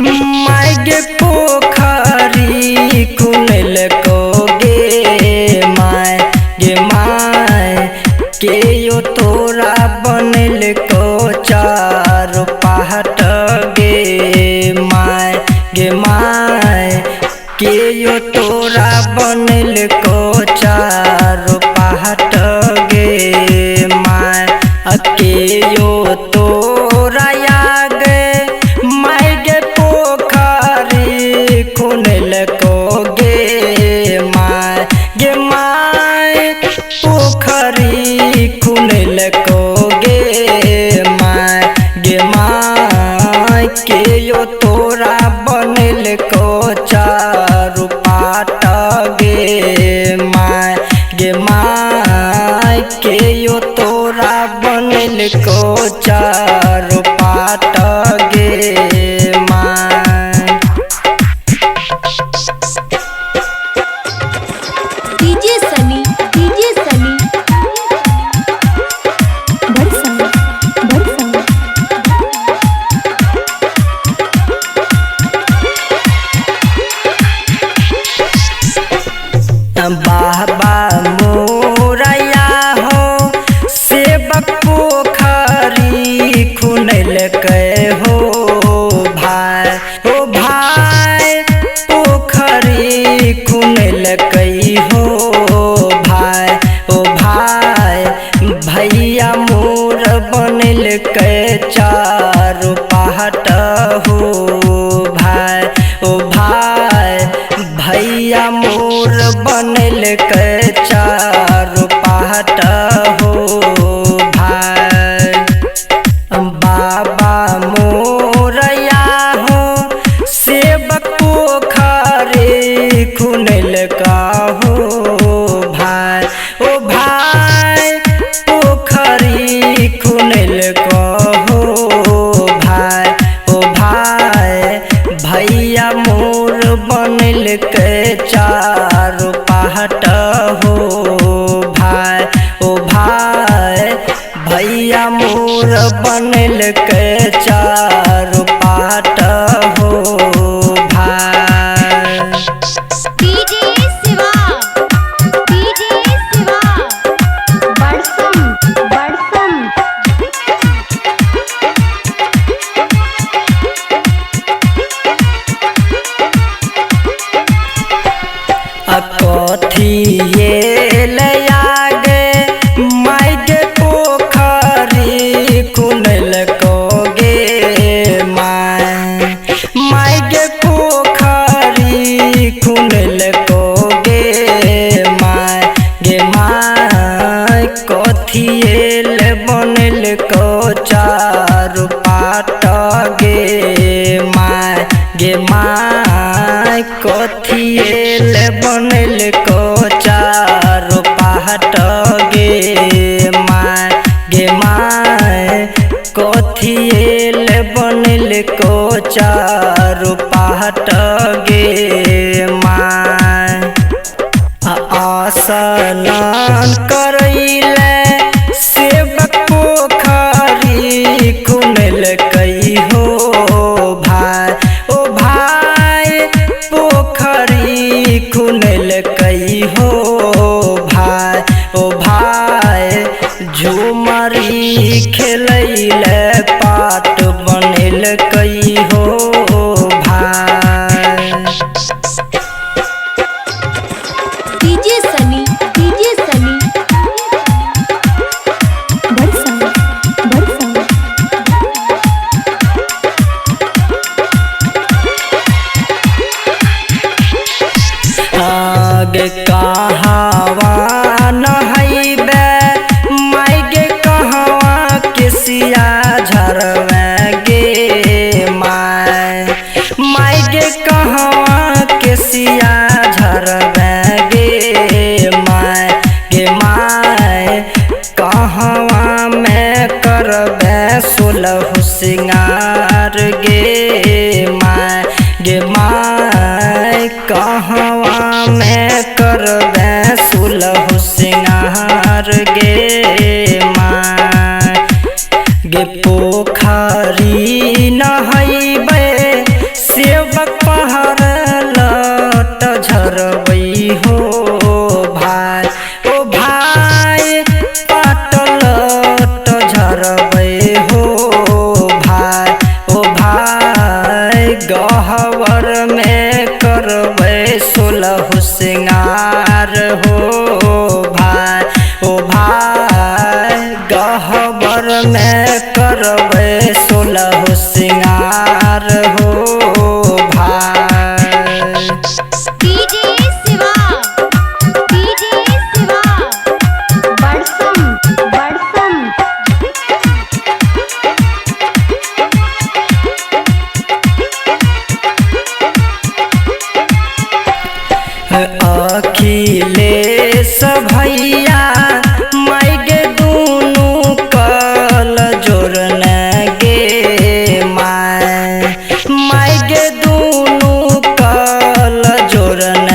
माय गे पोखरी खुनल को गे my, गे my के यो तोरा बनल को चार पाहट गे my, गे my के यो तोरा बनल को चार पाहट गे my. के यो तोरा गे my गे पोखरी खुनल को गे my, गे my पोखरी खुनल को गे my, गे my के यो तोरा बनल को चारू पाट गे my, गे my के यो तोरा बनल को चारू पाट गे my. DJ Sunny, DJ Sunny, Barsa Barsa. बाबा मोरया हो सेवक पोखरी खुनल के हो भाई, हो भाई पोखरी खुनल के हो भाई, ओ भाई भैया मोर बनल के चारू पाहट हो भाई, ओ भाई भैया मोर बनल के चारू पाहट हो भाई। बाबा मोरया हो सेवक पोखरी खुनल का हो भाई, ओ भाई पोखरी खुनल का हो भाई, ओ भाई भैया मोर बनल के चारू पाहट हो भाई, ओ भाई भैया मोर बनल के चारू पाहट हो भाई। डीजे शिवा, डीजे शिवा, बरसम बरसम। कथी ले आगे माय गे पोखरी खुनल को गे my, my गे पोखरी खुनल को गे my, गे my कथी ले बनल को चारू पाट गे my, गे my कथी ले बनल को चारू पाहट गे my, गे my कथी ले बनल को चारू पाहट गे my. स्नान करैले सेवक पोखरी खुनल कई हो भाई, ओ भाई पोखरी खुनल कई हो भाई, ओ भाई झुमरी खेलैले पाट बनल कई हो भाई। DJ Sunny, DJ Sunny, Barsa Barsa. आगे कहावा नहैबे माय गे कहवा केसिया झरवे गे my, my गे कहवा केसिया झरवे गे my, गे my कहवा में करबे सोलह सिंगार गे my, गे my कहवा में करबे गहवर में करबै 16 सिंगार हो भाई, ओ भाई गहवर में करबै 16 सिंगार हो भाई। DJ Shiva, DJ Shiva, Barsam Barsam. Akhilesh भैया माई गे दुनू कल जोड़न गे माय, माई गे दुनू कल जोड़न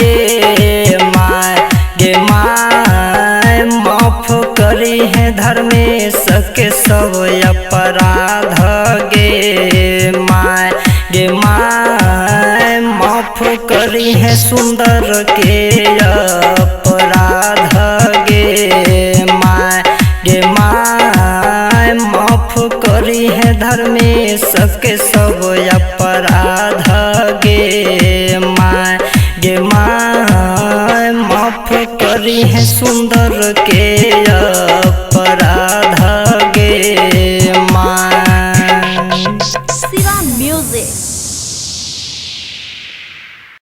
गे माय, गे माय माफ करी है धर्मेश के सब अपराध गे माय, गे माय माफ करी है सुंदर के अपराध गे माय, गे माय माफ करी है धर्मेश के सब अपराध गे माय, गे माय माफ करी है सुंदर के